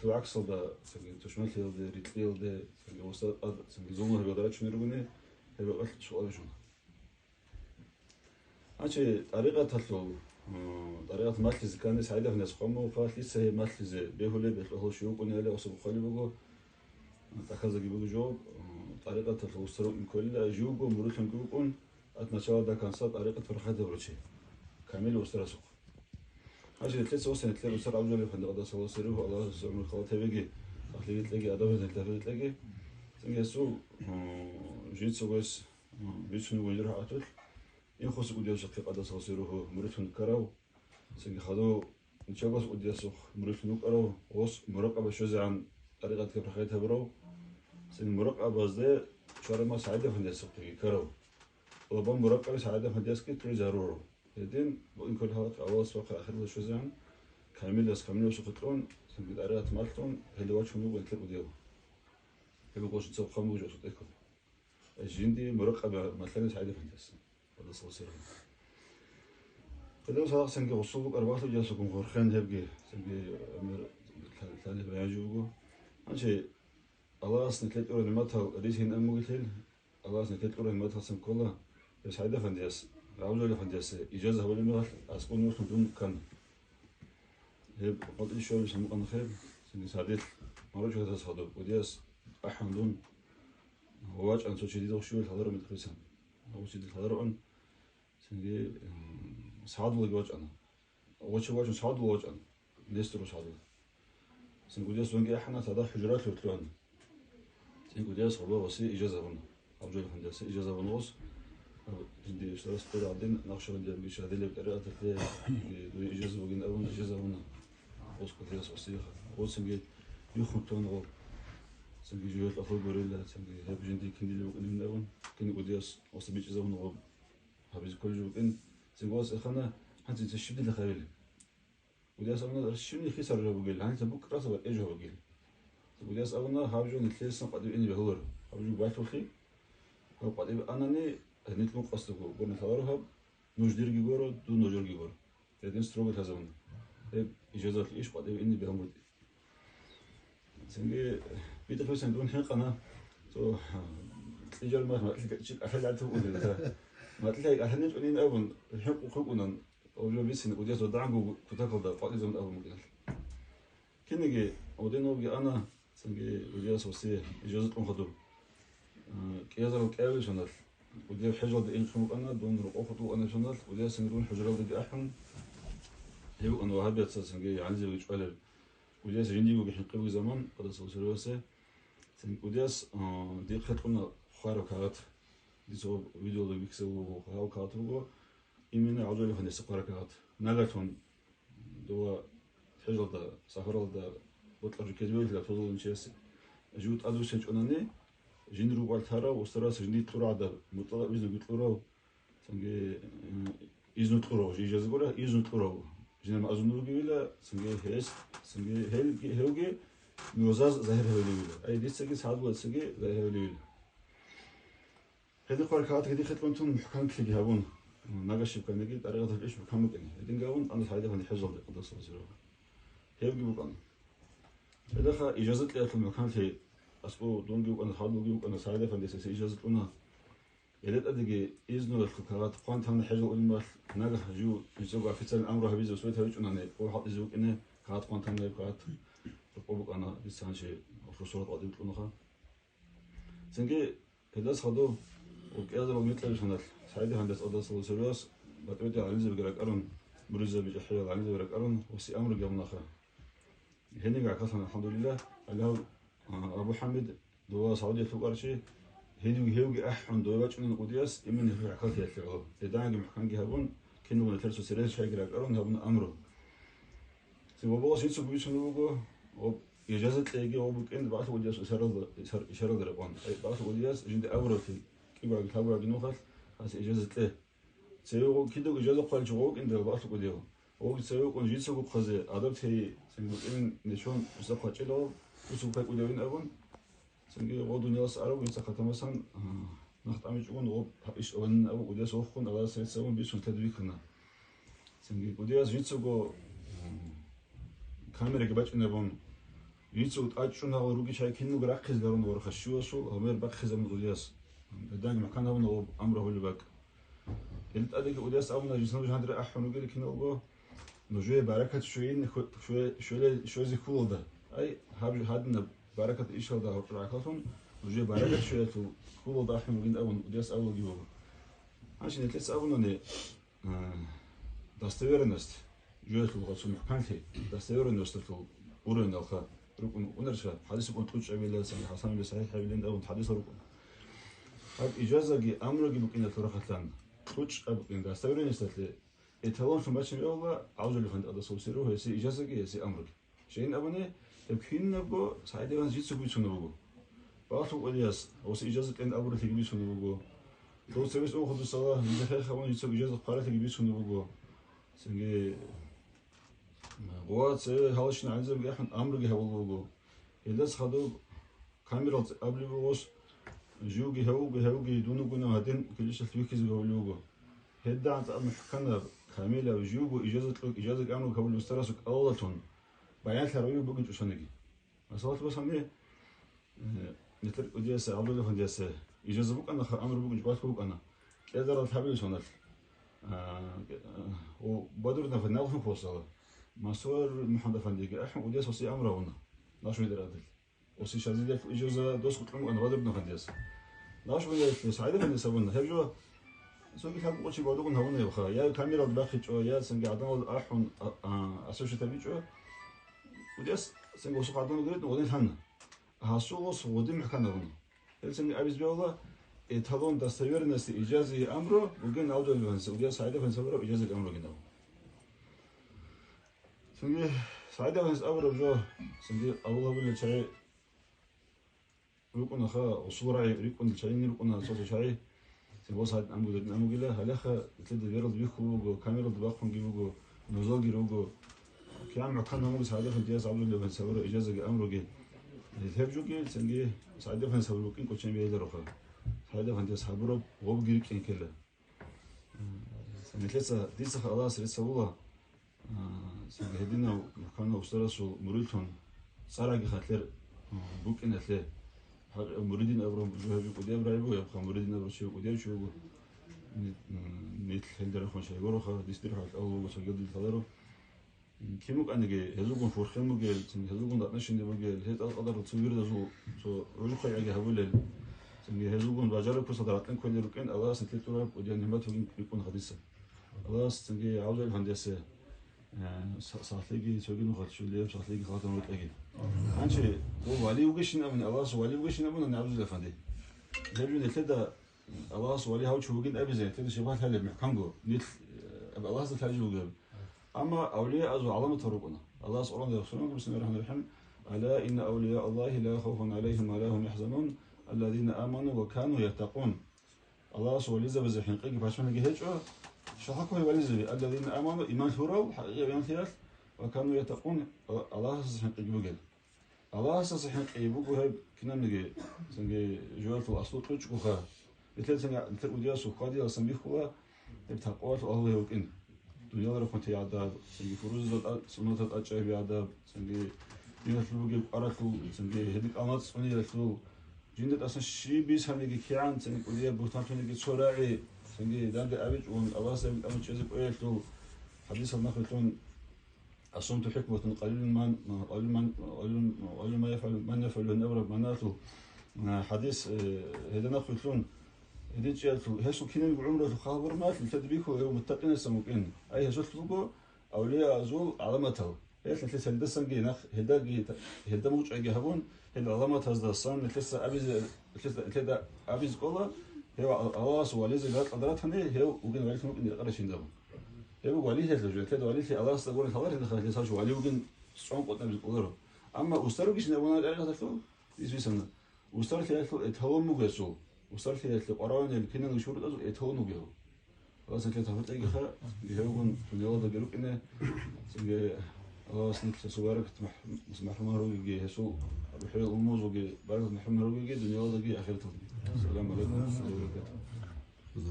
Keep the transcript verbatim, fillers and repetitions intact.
гӀаксалда, цинги тушманлъиялде, рикьиялде, цинги устарад, цинги зулму гьабиялда рачунел ругони, гьеб бакӀалъ суал бижуна. Гьанже тӀарикъаталъул, м, тӀарикъат малъизе ккани СагӀид-афандияс хъван буго, лъица гьеб малъизе бегьулеб, гьелъул щив вукӀунебали осаб хъвалеб буго, тӀахьаздаги буго жо, м, тӀарикъаталъул устар вукӀин кколила, живго муридлъунги вукӀун, от начала до конца тӀарикъат парахӀат гьабурав чи, камил устарасухъ. Гьанже нилъеца устар, нилъер устар ГӀабдулжалил-афанди къаддасаллагьу сирругьу, Аллагьас гӀумру халат гьабеги, сахлъиги кьеги, адаб гьабизе нилъ кьеги. Цинги гьесул, м, жинцаго гьес, м, бицунеб бугеб рагӀаталъ, Инхоса кӀудиясухъе къаддасаллагьу сирругьу муридлъун ккарав, цинги хадув ничабас кӀудиясухъ муридлъун вукӀарав, гъос муракъаба щвезегӀан тӀарикъатги парахӀат гьабурав, цинги муракъабазде чвараб мехалъ СагӀид-афандиясухъеги ккарав. Лъабаб муракъаби СагӀид-афандиясги кьуризе гьарурав. Гьедин, букӀин кколеб гьалаб авалалъухъе ахиралда щвезегӀан, камилас камиласухъе кьун, цинги тӀарикъат малъун, гьелда вачун вуго нилъер кӀудияв. Гьеб гъос жинцаго хъван буго жо тӀехьалда. Жинди муракъаби малъана СагӀид-афандияс. Къаддасаллагьу сирругьу. Гьедин цадахъ цинги гъосул букӀараб бакӀалъ кӀудиясухъ хурхен гьебги, цинги гӀемер лъа-, лъалеб баян жо буго. Гьанже Аллагьас нилъее кьураб нигӀматал рес гьин амугелъул, Аллагьас нилъее кьураб нигӀматалдасан ккола, гьев СагӀид-афандияс, ГӀабдулжалил-афандиясе ижаза гьабулеб мехалъ аскӀов нурлъун дун ккана. Гьеб къватӀибе щвараб мехалъ букӀана хеб, цинги сардилъ, маручӀ гьатас хадуб, кӀудияс ахӀун дун, ва вачӀана цо чи дидехъ щивал лъаларо микьрисан. Гьав чи дидехъ лъалароан, цинги, м, сагӀадулаги вачӀана. Гъочи вачун сагӀадула вачӀана, Нестеров сагӀадула. Цинги кӀудияс ванги ахӀана, цадахъ хӀужралъур лъугьана. Цинги кӀудияс гъоба гъосе ижаза гьабуна. ГӀабдулжалил-афандиясе ижаза гьабуна гъос. Жинди устарас кьурал гӀадин, Накъшбандиябги щадилеб тӀарикъаталъе, дуе ижаза бугин абун, ижаза гьабуна. Гъос кӀудияс гъосиеха. Гъосинги юхун тун гъоб. Цинги жугьел ахур гурила, цинги гьеб жинди киндилеб букӀинин абун, кин кӀудияс гъоса бичӀчӀизабуна гъоб. Гьабизе кколеб жо букӀин, цинги гъос эхана, гьанже щиб дила хабилеб? КӀудияс абуна, щибниги хисар жо бугел, гьанже букӀараса батӀи жо бугел. КӀудияс абуна, гьаб жо нилъесан къватӀибе ине бегьуларо. Гьаб жо балъулъи, гьаб къватӀибе анани, гьанилъ мукъасдаго гурони лъаларо гьаб, нуж дирги гуро, дун нужерги гуро. Гьедин строго лъазабуна. Гьеб ижазалъул иш къватӀибе ине бегьун букӀин. Цинги битӀахъесан дун хӀинкъана, цо кьижар мах макьилъи кӀалъалел гӀадатаб бугелда. Макьилъи кӀалъаничӀонин абун, хӀинкъухъ вукӀунан, гьав жо бицин, кӀудияс ва дагӀанго кутакалда къватӀизабун абун букӀиналъ. Кинниги гьедин вугев ана, цинги кӀудияс гъосе ижаза кьун хадуб. Э, кӀиазарал кӀиабилеб соналъ, кӀудияб хӀежалде инхъун букӀана, дун рокъов хутӀулаанаб соналъ, кӀудиясин дун хӀужралдаги ахӀун, гьев вагьабияца цинги гӀанизеги чӀвалел, кӀудияс жиндиего хӀинкъи бугеб заман, къадасаллагьу сирругьу, цинги кӀудияс, э, дихъе кьуна хвараб кагъат. Дица видеолда бихьизабулеб гьав кагъат буго, именно ГӀабдулжалил-афандиясе хвараб кагъат. Нагалъун дова хӀежалда, сахаралда бокьараб жо ккезе бегьулила, тозалъун чиясе. Жив тӀадвуссинчӀонани, жиндир рукъалъ тарав, устарас жиндие кьурав гӀадаб, мутӀалаб изну кьурав, цинги, м, изну кьурав, жи-, жезгура изну кьурав, жинда мазун вугевила, цинги гьес, цинги гьел-, гьевги нужаз загьир гьавилевила. Ай, дицаги сагӀадулацаги загьир гьавилевила. Гьедин хвараб кагъат гьедин хикьун тун мухӀканлъиги гьабун, нагашиб кканиги тӀарикъаталъ иш мухӀкан букӀине. Гьедин гьабун, ана СагӀид-афанди хӀежалде, къадасаллагьу сирругьу. Гьевги букӀана. Гьелаха ижаза кьеялъул мухӀканлъи, аскӀов дунги вукӀана, сагӀадулги вукӀана, СагӀид-афандиясе ижаза кьуна. Гьеле тӀадеги изнулъул кагъат хъван тана хӀежал урималъ, нагагь жив жинцаго официальный амру гьабизе усвет гьавичӀунани, о хӀалтӀизе вукӀине, кагъат хъван тана гьеб кагъат рокъоб букӀана, дица гьанже русурат къватӀибе кьунаха. Цинги гьелдаса хадуб кӀиазарул микьабилъуналъ СагӀид-афандияс, къадасаллагьу сирругьу, батӀи-батӀиял гӀалимзабиги ракӀарун, муридзаби, чӀахӀиял гӀалимзаби ракӀарун, гъосе амруги гьабунаха. Гьениги гӀахьаллъана, алхӀамдулиллагь, гьале гьав, а, Абу ХӀамид, дова Саудиялъ вукӀарав чи, гьединги гьевги ахӀун, дова вачӀунан кӀудияс, иман гьев гӀахьаллъиялъе гӀоло. Гьединги мухӀканги гьабун, киналго нилъер цо церес чайги ракӀарун гьабуна амру. Цин ва балас жинцаго бицун буго, ва ижаза кьеги ва букӀин бакьулъ удияс ишаралда, ишар-, ишаралда рекъон. Ай, бакьулъ удияс жинда абуралъе, кӀибаги лъабурабги нухалъ, гьас ижаза кье. Цеве гъо-, кидаго ижаза хъваличи гъовкӀин дагьа бакьулъ удияв. Гъоги цеве вукӀун жинцаго хъазе, адаб тей, цин букӀин нечон уса хъвачӀилав, усул кай удявин абун, Цинги гъо дунялас арав инса хатамасан, а, нах тӀамичӀогун гъо иш аванин абу кӀудияс вохун, Аллагьас рецц абун бицун тед вихьана. Цинги кӀудияс жинцаго, м, камераги бачӀинабун, Жицал тӀачӀун гьал руги чай киналго рахъизе гарун ворха щивасул гьумер бахъизабун удияс. Гьединги мухӀкан гьабуна гъоб амру гьабулеб бакӀ. Ил тӀадеги удияс абуна, жисан жандре ахӀун ругел киналго, нужее баракат щвейин ху-, щве-, щвеле-, щвезе хьулалда. Ай, гьаб гьадинаб баракат ишалда гьоркьор гӀахьаллъун, нужее баракат щвеялъул хьулалда ахӀун ругин абун, удияс авлаги буго. Гьанже нилъеца абунани, а, достоверность, жоялъул гъацун мухӀканлъи, достоверносталъул уровеналха рукӀун букӀунарищ, хӀадис букӀун кьучӀабилан, сахӀихӀабилан абун хӀадис рукӀун. Гьаб ижазаги амруги букӀиналъул рахъалъан, кьучӀаб букӀин достоверносталъе эталонлъун бачӀин бегьула, гӀавзалихъан тӀадасул сиру гьесие ижазаги, гьесие амруги. Щайин абуни, гьеб кинабго СагӀид ибн Зиданица бицунеб буго. Балъул кӀудияс гьесие ижаза кьен абуралъиги бицунеб буго. Дов цебес унхъудусала, жидехъе хабун жицаго ижаза хъваралъиги бицунеб буго. Цинги, гъова цеве гьалщин гӀализабги ахӀун амруги гьабулеб буго. Гьелдаса хадуб камерал абулеб бугос, живги гьавуги, гьавуги дун вугунав гьадин килищалъ вихьизеги гьавулев вуго. Гьедда анцӀаб мухӀканаб, камилаб, живго ижаза кьук, ижаза кӀамрук гьавулев устарасул кӀалалалъун баянлъарав бугин чӀушаниги. Масалалъ босани, э, метр кӀудиясе, ГӀабдулла-эфендиясе ижаза букӀана, ха, амру бугин жубалъ букӀана. КӀедарал лъабили соналъ. А, о, Бадрудин-эфенди налхун хосала. Мансур МухӀаммад-эфендиги ахӀун кӀудияс васи амру гьавуна. Нашмидер адил. Оси Шазилиялъ ижаза дос гьукьун ана Бадрудин-эфендияс. Нашмидиялъ СагӀид-эфендияс абуна. Гьеб жо цоги лъабкъочи гьавуна гьавуна гьебха. Я камералда бахъичӀо, я цинги гӀадамал ахӀун, а, а, асуши табичӀо. КӀудияс цинги осухъ гӀадамал гуритӀун гъодин лъана. Гьасул ос гъодин мухӀкан гьавуна. Гьелцинги абиз бегьула, эталон достоверности ижазаги амру бугин ГӀабдулла-эфендияс, СагӀид-эфендияс абураб ижазаги амругин абун. Цинги СагӀид-эфендияс абураб жо, цинги авул гьабулел чагӀи рукӀунаха, усул рагӀи рикӀкӀунел чагӀини рукӀуна, цо-цо чагӀи. Цинги СагӀид амру, амругила, гьалеха итлъида вералда бихьун буго, камералда бахъунги буго, нузалги руго. КигӀан мухӀкан гьамуги СагӀид-эфендияс ГӀабдулла-эфендияс абураб ижазаги амруги. Гьеб жоги, цинги СагӀид-эфендияс абураб букӀин кӀочен бегьилароха. СагӀид-эфендияс гьабураб гъобги рикӀкӀин ккела. Нилъеца дицаха Аллагьас рецц гьавула, а, цинги гьединав мухӀканав устарасул мурилъун цӀараги хатӀлъер, а, букӀиналъе. Гьаб-, муридин абураб жо гьаб кӀудияб рагӀи буго, гьабха муридин абурав чи кӀудияв чи вуго. Ни-, м, нилъ гьелда рахун чай гуроха, дис дирхӀалъ авлуго цогел дил лъаларо. Кин букӀаниги, гьезулгун хурхен бугел, цинги гьезулгун датӀна-шинди бугел, гьез тӀадкъадарал цо вирдазул цо гӀужухъайгӀаги гьабулел, цинги гьезулгун бажараб кусалда ракьин кколел рукӀин Аллагьас нилъер тӀураб кӀудияб нигӀмат бугин букӀун хадиса. Аллагьас цинги гӀавзал гьандиясе, э, са-, сахлъиги цоги нухалъ щулеб, сахлъиги халатан рукӀаги. Гьанчи, дов вали вугищин абуни, Аллагьас вали вугищин абуна, гӀавзал афанди. Гьеб жо нилъеда Аллагьас вали гьав чи вугин абизе, тӀаде шабагь лъалеб мухӀканго, нилъ, э, Аллагьасда лъалеб жо бугеб. Амма авлияазул гӀаламатал рукӀуна. Аллагьас Къуръанда рахсунаго, бисмиллагьир рахӀманир рахӀим, «Ала инна авлияаллагьи ла хавфун гӀалайгьим ва ла гьум яхӀзанун, аллазина аману ва кану яттакъун». Аллагьас вализабазе хӀинкъиги пашманлъиги гьечӀо, щай гьеб вализаби, аллазина аману, иман лъурал, хӀакъикъи иман лъурал, ва кану яттакъун, Аллагьасда хӀинкъиги бугел. Аллагьасдаса хӀинкъи буго гьеб кинабниги, цинги жоялъул аслу кьучӀгоха. Нилъер цинги, нилъер удиясул хьвадиялдасан бихьула, гьеб такъвалъул агьлу гьев вукӀин. Дуниялалъухъун тей гӀадаб, цинги фурузазда тӀа-, суннатал тӀачӀаби гӀадаб, цинги диналъул бугеб кӀваралъул, цинги гьедин кӀалмац цӀуниялъул, жинда тӀасан щиб бицаниги кигӀан, цинги кӀудияб бугьтан лъуниги цо рагӀи, цинги данде абичӀун, Аллагьасда гьеб тӀамун чӀезе кӀвеялъул хӀадисал нахъвилълъун, Асумту хӀикматун къалилун ман-, къалилун ман-, къалилун, къалилун ма яфгӀалу, ман яфгӀалу гьин абураб маналъул, а, хӀадис, э, гьеда нахъвилълъун, гьедин чӀиялъул, гьесул кинабго гӀумруялъул халбурмалъ, нилъеда бихьула гьев муттакъинасан вукӀин. Ай гьесулъ буго авлияазул гӀаламатал. Гьелъ нилъеца гьелдасанги нах-, гьелдаги, гьелда мугъчӀвайги гьабун, гьел гӀаламатаздасан нилъеца абизе, нилъеца, нилъеда абизе кӀола, гьев Аллагьас вализе ракьалда ратани, гьев вугин валилъун вукӀин рекъараб чинаб. Гьеб буго валилъиялъул жо, нилъеда валилъи Аллагьасда гурони лъаларелъул, нилъ гьесул валив вугин цӀун къотӀнабизе кӀоларо. Амма устар вугищин абуна рагӀалъул, ис бицана. Устарлъиялъул эталон буго гьесул. Устарлъиялъе къваригӀунел киналго шурутӀазул эталон буго гьев. Аллагьас нилъее тавфикъ кьегиха, гьевгун дуниялалдаги рукӀине, цинги Аллагьас нилъ гьесул баракат мах-, махрумал ругеги, гьесул рухӀиял умумузулги баракат махрумал ругеги, дуниялалдаги ахираталдаги. Ассаламу гӀалайкум ва рахматуллагьи ва баракатугь.